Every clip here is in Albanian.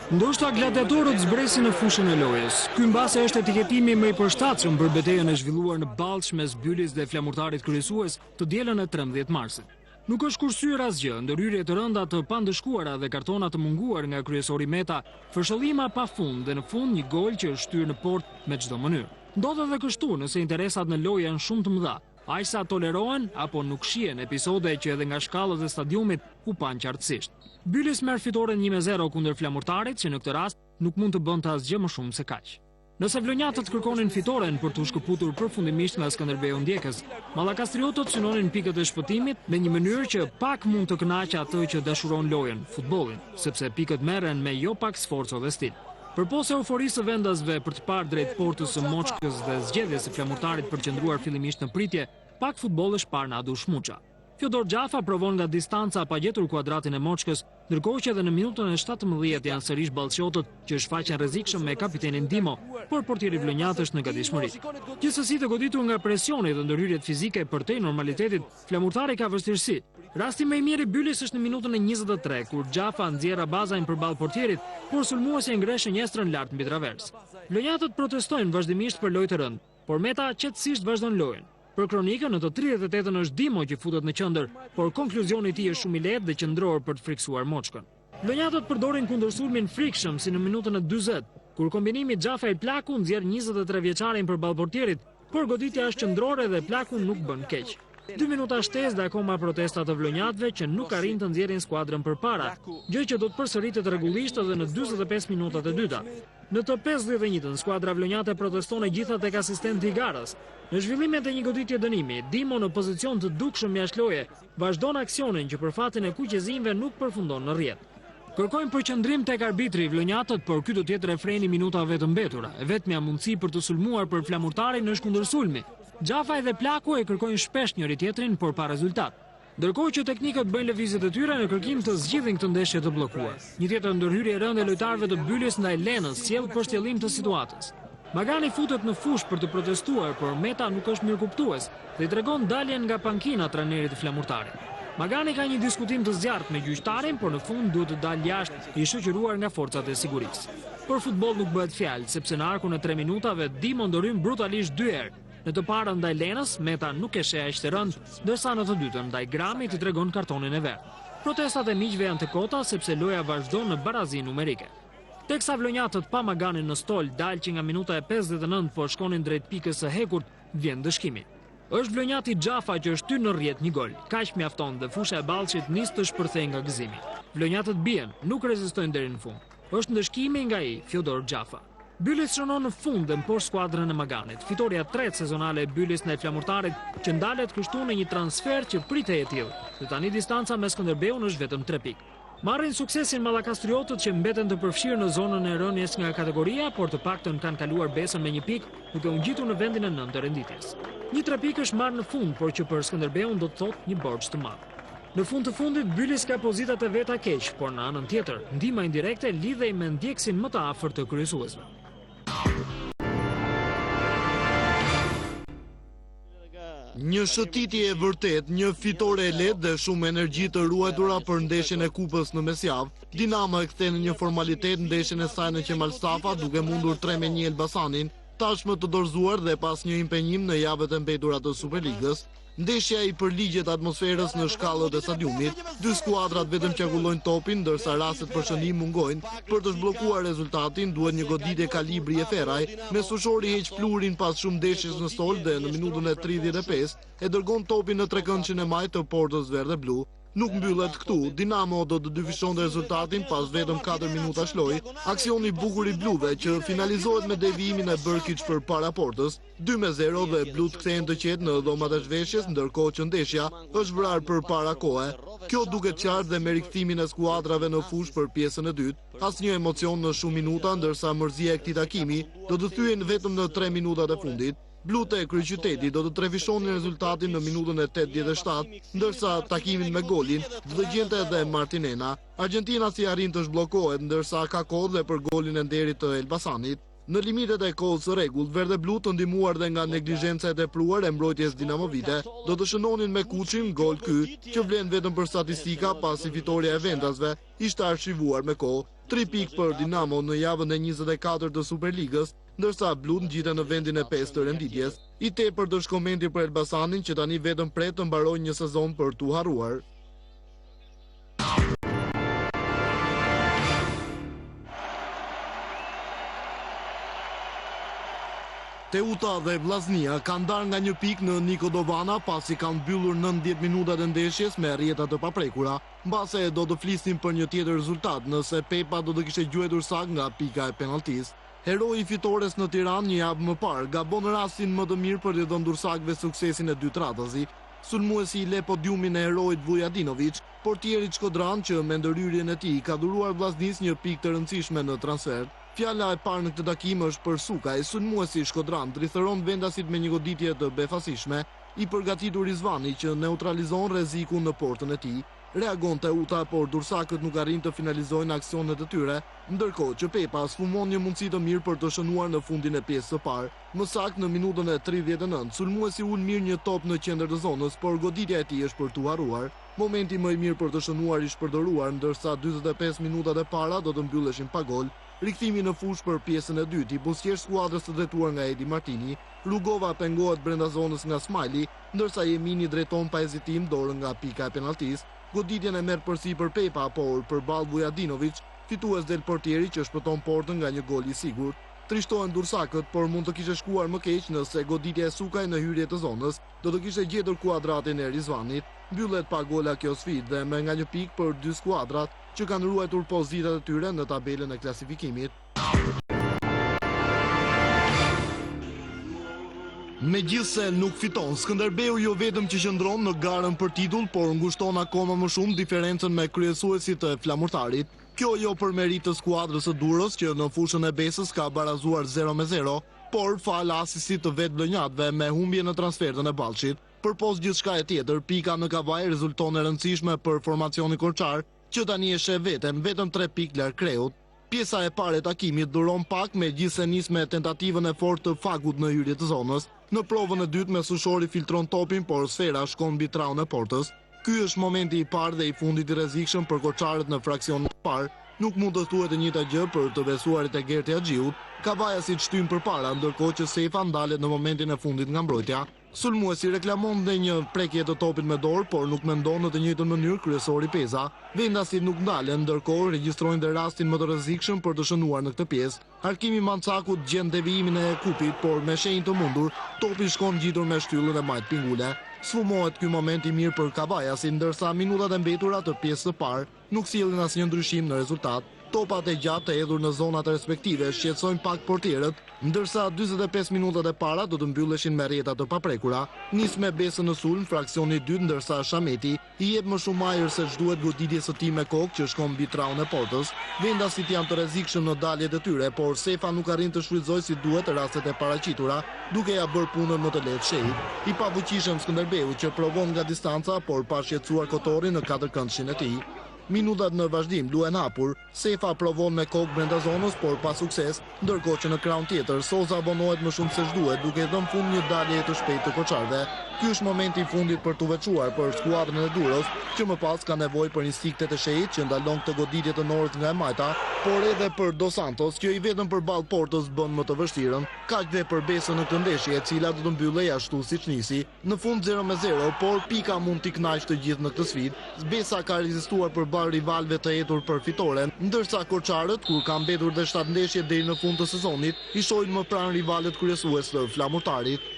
Ndoshta gladiatorët zbresin në fushën e lojës. Ky mbase është etiketimi më i përshtatshëm për betejën e zhvilluar në Ballsh mes Bylis dhe Flamurtarit kryesues të dielën e 13 marsit. Nuk është kursyer asgjë, ndërhyrje të rënda të pandëshkuara dhe kartona të munguar nga kryesori Meta, fërshëllima pa fund dhe në fund një gol që është shtyrë në portë me çdo mënyrë. Ndodh edhe kështu, nëse interesat në lojë janë shumë të mëdha. Aq sa tolerohen apo nuk shihen episode që edhe nga shkallët e stadiumit u panë qartësisht. Bylis merr fitoren 1-0 kundër Flamurtarit, që në këtë rast nuk mund të bënte asgjë më shumë se kaq. Nëse vlonjatët kërkonin fitoren për t'u shkëputur përfundimisht nga Skënderbeu ndjekës, mallakastriotët synonin pikët e shpëtimit në një mënyrë që pak mund të kënaqë atë që dashuron lojën, futbollin, sepse pikët merren me jo pak sforco dhe stil. Përpos euforisë së vendasve për të parë drejt portës së Moçkës dhe zgjedhjes së Flamurtarit për të qëndruar fillimisht në pritje, pak futboll është parë në Adush Muça. Fjodor Xhafa provon nga distanca pa gjetur kuadratin e Moçkës, ndërkohë që edhe në minutën e 17 janë sërish ballshiotët që shfaqen rrezikshëm me kapitenin Dimo, por portieri vlonjat është në gatishmëri. Gjithsesi të goditur nga presioni dhe ndërhyrjet fizike përtej normalitetit, Flamurtari ka vështirësi. Rasti më i mirë i Bylis është në minutën e 23, kur Xhafa nxjerr Abazajn përballë portierit, por sulmuesi e ngre shënjestrën lart mbi traversë. Vlonjatët protestojnë vazhdimisht për lojë të rëndë, por Meta qetësisht vazhdon lojën. Për kronikën, në të 38-ën është Dimo që futet në qendër, por konkluzioni i tij është shumë i lehtë dhe qendror për të frikësuar Moçkën. Vlonjatët përdorin kundërsulmin frikshëm si në minutën e 40, kur kombinimi Xhafaj-Plaku nxjerr 23 vjeçarin përballë portierit, por goditja është qendrore dhe Plaku nuk bën keq. Dy minuta shtesë dhe akoma protesta të vlonjatëve që nuk arrijnë të nxjerrin skuadrën përpara, gjë që do të përsëritet rregullisht edhe në 45 minutat e dyta. Në të 51-ën, skuadra vlonjate proteston e gjitha tek asistenti i garës. Në zhvillimet e një goditje dënimi, Dimo në pozicion të dukshëm jashtë loje, vazhdon aksionin që për fatin e kuqezinjve nuk përfundon në rrjetë. Kërkojnë përqendrim tek arbitri vlonjatët, por ky do të jetë refreni i minutave të mbetura. E vetmja mundësi për të sulmuar për Flamurtarin është kundërsulmi. Xhafaj dhe Plaku e kërkojnë shpesh njëri-tjetrin, por pa rezultat. Ndërkohë që teknikët bëjnë lëvizjet e tyre në kërkim të zgjidhin këtë ndeshje të bllokuar. Një tjetër ndërhyrje e rëndë e lojtarëve të Bylis ndaj Lenës sjell pështjellim të situatës. Magani futet në fushë për të protestuar, por Meta nuk është mirëkuptues dhe i tregon daljen nga pankina trajnerit të Flamurtarit. Magani ka një diskutim të zjarrtë me gjyqtarin, por në fund duhet të dalë jashtë i shoqëruar nga forcat e sigurisë. Për futboll nuk bëhet fjalë, sepse në harkun e 3 minutave Dimo ndërhyn brutalisht dy herë. Në të parën ndaj Lenës, Meta nuk e sheh aq të rëndë, ndërsa në të dytën ndaj Gramit i tregon kartonin e verdhë. Protestat e miqve janë të kota sepse loja vazhdon në barazi numerike. Teksa vlonjatët pa Maganin në stol, dalë që nga minuta e 59 po shkonin drejt pikës së hekurt, vjen ndëshkimi. Është vlonjati Xhafa që shtyn në rrjetë një gol. Kaq mjafton dhe fusha e Ballshit nis të shpërthejë nga gëzimi. Vlonjatët bien, nuk rezistojnë deri në fund. Është ndëshkimi nga ai, Fjodor Xhafa. Bylis shënon në fund dhe mposht skuadrën e Maganit. Fitorja e tretë sezonale e Bylis ndaj Flamurtarit që ndalet kështu në një transfertë që pritej e tillë. Dhe tani distanca me Skënderbeun është vetëm 3 pikë. Marrin suksesin mallakastriotët që mbeten të përfshirë në zonën e rënies nga kategoria, por të paktën kanë kaluar Besën me një pikë, duke u ngjitur në vendin e nëntë të renditjes. Një tre pikë është marrë në fund, por që për Skënderbeun do të thotë një borxh të madh. Në fund të fundit, Bylis ka pozitat e veta keq, por në anën tjetër, ndihma indirekte lidhej me ndjekësin më të afërt të kryesuesve. Një shëtitje e vërtetë, një fitore e lehtë dhe shumë energji të ruajtura për ndeshjen e kupës në mesjavë. Dinamo e kthen në një formalitet ndeshjen e saj në Qemal Stafa duke mundur 3-1 Elbasanin, tashmë të dorëzuar dhe pa asnjë impenjim në javët e mbetura të Superligës. Ndeshja i përligjet atmosferës në shkallët e stadiumit. Dy skuadrat vetëm qarkullojnë topin, ndërsa rastet për shënim mungojnë. Për të zhbllokuar rezultatin, duhet një goditje kalibri Eferaj. Mesfushori heq pluhurin pas shumë ndeshjesh në stol dhe në minutën e 35 e dërgon topin në trekëndëshin e majtë të portës verdheblu. Nuk mbyllet këtu, Dinamo do të dyfishonte rezultatin pas vetëm 4 minutash lojë. Aksioni i bukur i bluve që finalizohet me devijimin e Bërkiç përpara portës. 2-0 dhe blutë kthehen të qetë në dhomat e zhveshjes, ndërkohë që ndeshja është vrarë përpara kohe. Kjo duket qartë dhe me rikthimin e skuadrave në fushë për pjesën e dytë. Asnjë emocion në shumë minuta, ndërsa mërzia e këtij takimi do të thyhej vetëm në 3 minutat e fundit. Blutë e kryeqytetit do të trefishonin rezultatin në minutën e 87, ndërsa takimin me golin do të gjente edhe Martinena. Argjentinasi arrin të zhbllokohet, ndërsa ka kohë dhe për golin e nderit të Elbasanit. Në limitet e kohës së rregullt, verdheblutë të ndihmuar dhe nga neglizhenca e tepruar e mbrojtjes dinamovite, do të shënonin me Kuçin, gol ky, që vlen vetëm për statistika pasi fitorja e vendasve ishte arshivuar me kohë. Tri pikë për Dinamon në javën e 24 të Superligës, ndërsa blutë ngjiten në vendin e pestë të renditjes. I tepërt është komenti për Elbasanin që tani vetëm pret të mbarojë një sezon për t'u harruar. Teuta dhe Vllaznia kanë ndarë nga një pikë në Niko Dovana pasi kanë mbyllur 90 minutat e ndeshjes me rrjeta të paprekura. Mbase do të flisnim për një tjetër rezultat nëse Pepa do të kishte gjuajtur saktë nga pika e penalltisë. Heroi i fitores në Tiranë një javë më parë gabon rastin më të mirë për t'i dhënë durrsakëve suksesin e dytë radhazi. Sulmuesi i le podiumin e heroit Vujadinoviç, portierit shkodran që me ndërhyrjen e tij ka dhuruar Vllaznisë një pikë të rëndësishme në transfertë. Fjala e parë në këtë takim është për Sukaj, sulmuesi shkodran drithëron vendasit me një goditje të befasishme, i përgatitur Rizvani që neutralizon rrezikun në portën e tij. Reagon Teuta, por durrsakët nuk arrijnë të finalizojnë aksionet e tyre, ndërkohë që Pepa sfumon një mundësi të mirë për të shënuar në fundin e pjesës së parë. Më saktë në minutën e 39, sulmuesi ul mirë një top në qendër të zonës, por goditja e tij është për t'u harruar. Momenti më i mirë për të shënuar i shpërdoruar, ndërsa 45 minutat e para do të mbylleshin pa gol. Rikthimi në fushë për pjesën e dytë i buzëqesh skuadrës së drejtuar nga Edi Martini. Rugova pengohet brenda zonës nga Smajli, ndërsa Jemini drejton pa hezitim dorën nga pika e penalltisë. Goditjen e merr përsipër Pepa, por përballë Vujadinoviç, fitues del portieri që shpëton portën nga një gol i sigurt. Trishtohen durrsakët, por mund të kishte shkuar më keq nëse goditja e Sukaj në hyrje të zonës do të kishte gjetur kuadratin e Rizvanit. Mbyllet pa gola kjo sfidë dhe me nga një pikë për dy skuadrat që kanë ruajtur pozitat e tyre në tabelën e klasifikimit. Megjithëse nuk fiton, Skënderbeu jo vetëm që qëndron në garën për titull, por ngushton akoma më shumë diferencën me kryesuesit e Flamurtarit. Kjo jo për meritë të skuadrës së Duros që në fushën e Besës ka barazuar 0-0, por falë asistit të vetë vlonjatëve me humbje në transfertën e Ballshit. Përpos gjithçka e tjetër, pika në Kavajë rezulton e rëndësishme për formacionin korçar, që tani e sheh veten vetëm 3 pikë larg kreut. Pjesa e parë e takimit duron pak megjithëse nis me tentativën e fortë të Fagut në hyrje të zonës. Në provën e dytë mesfushori filtron topin, por sfera shkon mbi traun e portës. Ky është momenti i parë dhe i fundit i rrezikshëm për korçarët në fraksionin e parë. Nuk mund të thuhet e njëjta gjë për të besuarit e Gerti Haxhiut. Kavajasit shtyjnë përpara, ndërkohë që Sefa ndalet në momentin e fundit nga mbrojtja. Sulmuesi reklamon dhe një prekje të topit me dorë, por nuk mendon në të njëjtën mënyrë kryesori Peza. Vendasit nuk ndalen, ndërkohë regjistrojnë dhe rastin më të rrezikshëm për të shënuar në këtë pjesë. Harkimi i Mançakut gjen devijimin e Kupit, por me shenjë të mundur, topi shkon ngjitur me shtyllën e majtë pingule. Sfumohet ky moment i mirë për kavajasit, ndërsa minutat e mbetura të pjesës së parë nuk sjellin asnjë ndryshim në rezultat. Topat e gjatë të hedhur në zonat respektive shqetësojnë pak portierët, ndërsa 45 minutat e para do të mbylleshin me rrjeta të paprekura. Nis me Besën në sulm fraksioni i dytë ndërsa Shameti i jep më shumë ajër se ç'duhet goditjes së tij me kokë që shkon mbi traun e portës. Vendasit janë të rrezikshëm në daljet e tyre, por Sefa nuk arrin të shfrytëzojë si duhet rastet e paraqitura, duke ia bërë punën më të lehtë Shehit. I pafuqishëm Skënderbeu që provon nga distanca, por pa shqetësuar Kotorrin në katërkëndëshin e tij. Minutat në vazhdim luhen hapur, Sefa provon me kokë brenda zonës, por pa sukses, ndërkohë që në krahun tjetër, Soza vonohet më shumë se ç'duhet, duke i dhënë fund një daljeje të shpejtë të korçarëve. Ky është momenti i fundit për t'u veçuar për skuadrën e Duros, që më pas ka nevojë për instinktet e Shehit që ndalon këtë goditje të Norës nga e majta, por edhe për Dos Santos që i vetëm përballë portës bën më të vështirën. Kaq dhe për Besën në këtë ndeshje, e cila do të mbyllej ashtu siç nisi. Në fund 0-0, por pika mund t'i kënaqë të gjithë në këtë sfidë. Besa ka rezistuar përballë rivalëve të etur për fitoren, ndërsa korçarët, kur kanë mbetur dhe 7 ndeshje deri në fund të sezonit, i shohin më pranë rivalët kryesues të Flamurtarit.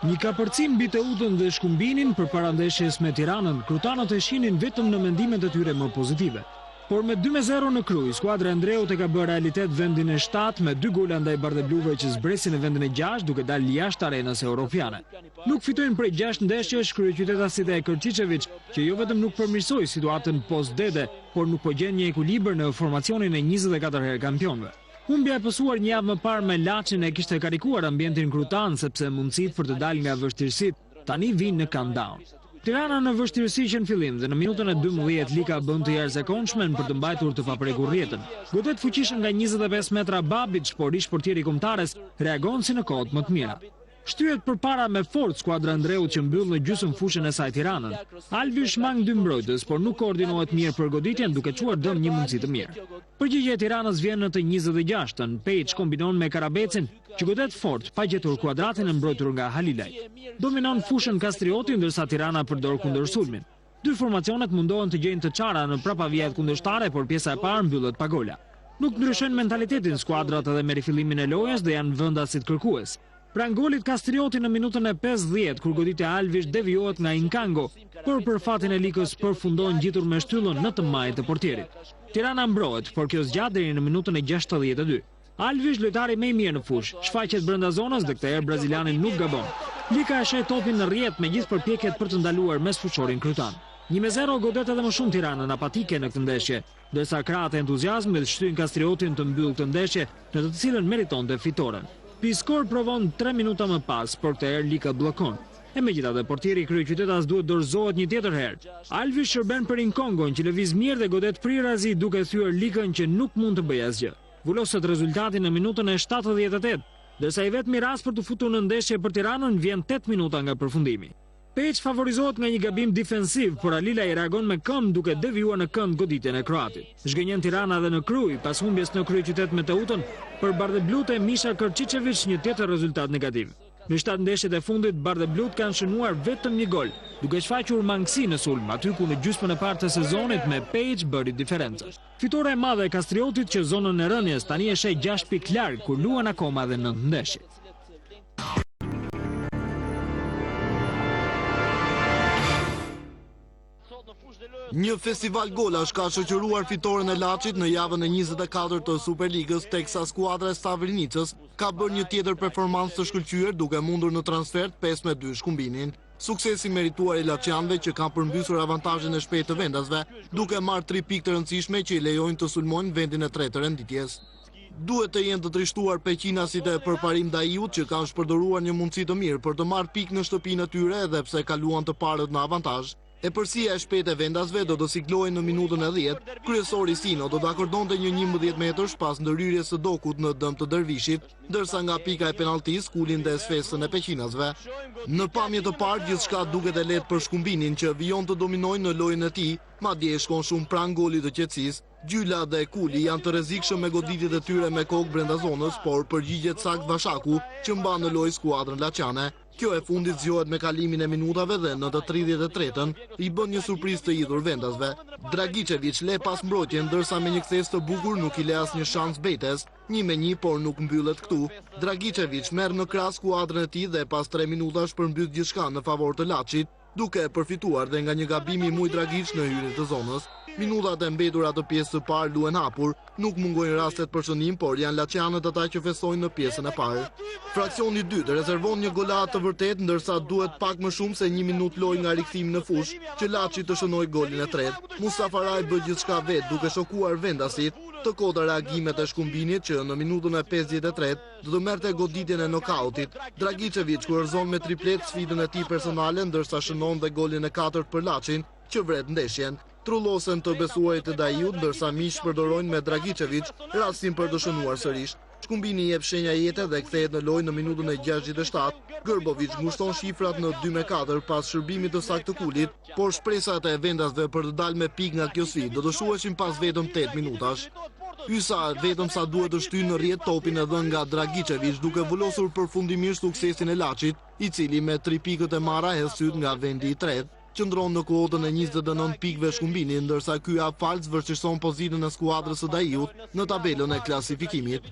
Një kapërcim mbi Teutën dhe Shkumbinin përpara ndeshjes me Tiranën, krutanët e shihnin vetëm në mendimet e tyre më pozitive. Por me 2-0 në Krujë, skuadra e Ndreut e ka bërë realitet vendin e 7 me dy gola ndaj bardhebluve që zbresin në vendin e 6 duke dalë jashtë arenës europiane. Nuk fitojnë prej 6 ndeshjesh kryeqytetasit e Kërçiçeviç, që jo vetëm nuk përmirësoi situatën post Dede, por nuk po gjen një ekuilibër në formacionin e 24 herë kampionëve. Humbja e pësuar një javë më parë me Laçin e kishte karikuar ambientin krutan sepse mundësitë për të dalë nga vështirësitë tani vijnë në countdown. Tirana në vështirësi që në fillim dhe në minutën e 12 Lika bën të jashtëzakonshmen për të mbajtur të paprekur rrjetën. Godet fuqishëm nga 25 metra Babiç, por ish portieri i kombëtares reagon si në kohët më të mira. Shtyhet përpara me forcë skuadra e Ndreut që mbyll në gjysmë fushën e saj Tiranën. Alvi shmang dy mbrojtës, por nuk koordinohet mirë për goditjen duke çuar dëm një mundësi të mirë. Përgjigja e Tiranës vjen në të 26-ën. Pejiç kombinon me Karabecin, që godet fort, pa gjetur kuadratin e mbrojtur nga Halilaj. Dominon fushën Kastrioti, ndërsa Tirana përdor kundërsulmin. Dy formacionet mundohen të gjejnë të çara në prapavijat kundërshtare, por pjesa e parë mbyllet pa gola. Nuk ndryshojnë mentalitetin skuadrat edhe me rifillimin e lojës dhe janë vendasit kërkues. Pranë golit Kastrioti në minutën e 50, kur goditja e Alvish devijohet nga Inkango, por për fatin e Likës përfundon ngjitur me shtyllën në të majtë të portierit. Tirana mbrohet, por kjo zgjat deri në minutën e 62. Alvish, lojtari më i mirë në fushë, shfaqet brenda zonës dhe këtë herë braziliani nuk gabon. Lika e sheh topin në rrjetë me gjithë përpjekjet për të ndaluar mesfushorin krytan. 1-0 godet edhe më shumë Tiranën apatike në këtë ndeshje, ndërsa krahët e entuziazmit shtyjnë Kastriotin të mbyllë këtë ndeshje në të cilën meritonte fitoren. Piskor provon 3 minuta më pas, por këtë herë Lika bllokon. E megjithatë, portieri kryeqytetas duhet dorëzohet një tjetër herë. Alvish shërben për Inkongon që lëviz mirë dhe godet prirazi duke thyer Likën që nuk mund të bëjë asgjë. Vuloset rezultati në minutën e 78, ndërsa i vetmi rast për t'u futur në ndeshje për Tiranën vjen 8 minuta nga përfundimi. Pejiç favorizohet nga një gabim difensiv, por Halilaj reagon me këmbë duke devijuar në kënd goditjen e kroatit. Zhgënjen Tirana edhe në Krujë, pas humbjes në kryeqytet me Teutën, për bardheblutë e Misha Kërçiçeviç një tjetër rezultat negativ. Në 7 ndeshjet e fundit, bardheblutë kanë shënuar vetëm një gol, duke shfaqur mangësi në sulm, aty ku në gjysmën e parë të sezonit me Pejiç bëri diferencën. Fitore e madhe e Kastriotit që zonën e rënies tani e sheh 6 pikë larg kur luan akoma edhe 9 ndeshje. Një festival golash ka shoqëruar fitoren e Laçit në javën e 24 të Superligës, teksa skuadra e Stavri Nicës ka bërë një tjetër performancë të shkëlqyer duke mundur në transfertë 5-2 Shkumbinin. Suksesi merituar i laçianëve që kanë përmbysur avantazhin e shpejtë të vendasve, duke marrë 3 pikë të rëndësishme që i lejojnë të sulmojnë vendin e tretë të renditjes. Duhet të jenë të trishtuar peqinasit e Përparim Daiut që kanë shpërdoruar një mundësi të mirë për të marrë pikë në shtëpinë e tyre edhe pse kaluan të parët në avantazh. Epërsia e shpejtë e vendasve do të siglohej në minutën e 10, kryesori Sino do të akordonte një 11 metërsh pas ndërhyrjes së Dokut në dëm të Dervishit, ndërsa nga pika e penalltisë Kuli ndez festën e peqinasve. Në pamje të parë gjithçka duket e lehtë për Shkumbinin që vijon të dominojë në lojën e tij, madje i shkon shumë pranë golit të qetësisë. Gjyla dhe Kuli janë të rrezikshëm me goditjet e tyre me kokë brenda zonës, por përgjigjet saktë Vashaku që mban në lojë skuadrën laçiane. Kjo e fundit zgjohet me kalimin e minutave dhe në të 33-ën i bën një surprizë të hidhur vendasve. Dragicevic le pas mbrojtjen ndërsa me një kthesë të bukur nuk i le asnjë shans Bejtes, 1-1, por nuk mbyllet këtu. Dragicevic merr në krah skuadrën e tij dhe pas 3 minutash përmbyll gjithçka në favor të Laçit, duke përfituar dhe nga një gabim i Mujdragic në hyrje të zonës. Minutat e mbetura të pjesës së parë luhen hapur, nuk mungojnë rastet për shënim, por janë laçianët ata që festojnë në pjesën e parë. Fraksioni i dytë rezervon një golat të vërtetë, ndërsa duhet pak më shumë se një minutë lojë nga rikthimi në fushë, që Laçi të shënojë golin e tretë. Mustafaraj bë gjithçka vetë duke shokuar vendasit, të kota reagimet e Shkumbinit që në minutën e 53 do të merrte goditjen e nokautit. Dragicevic kurorëzon me triplet sfidën e tij personale ndërsa shënon dhe golin e katërt për Laçin, që vret ndeshjen. Trullosen të besuarit e Daiut, ndërsa miqtë përdorojnë me Dragicevic rastin për të shënuar sërish. Shkumbini jep shenja jete dhe kthehet në lojë në minutën e 67. Gërbovic ngushton shifrat në 2-4 pas shërbimit të saktë të Kulit, por shpresat e vendasve për të dalë me pikë nga kjo sfidë do të shuheshin pas vetëm 8 minutash. Hysa vetëm sa duhet të shtyjë në rrjet topin e dhënë nga Dragicevic duke vulosur përfundimisht suksesin e Laçit, i cili me 3 pikët e marra hedh syt nga vendi i tretë. Qëndron në kuotën e 29 pikëve Shkumbini, ndërsa ky hap fals vështirëson pozitën e skuadrës së Daiut në tabelën e klasifikimit.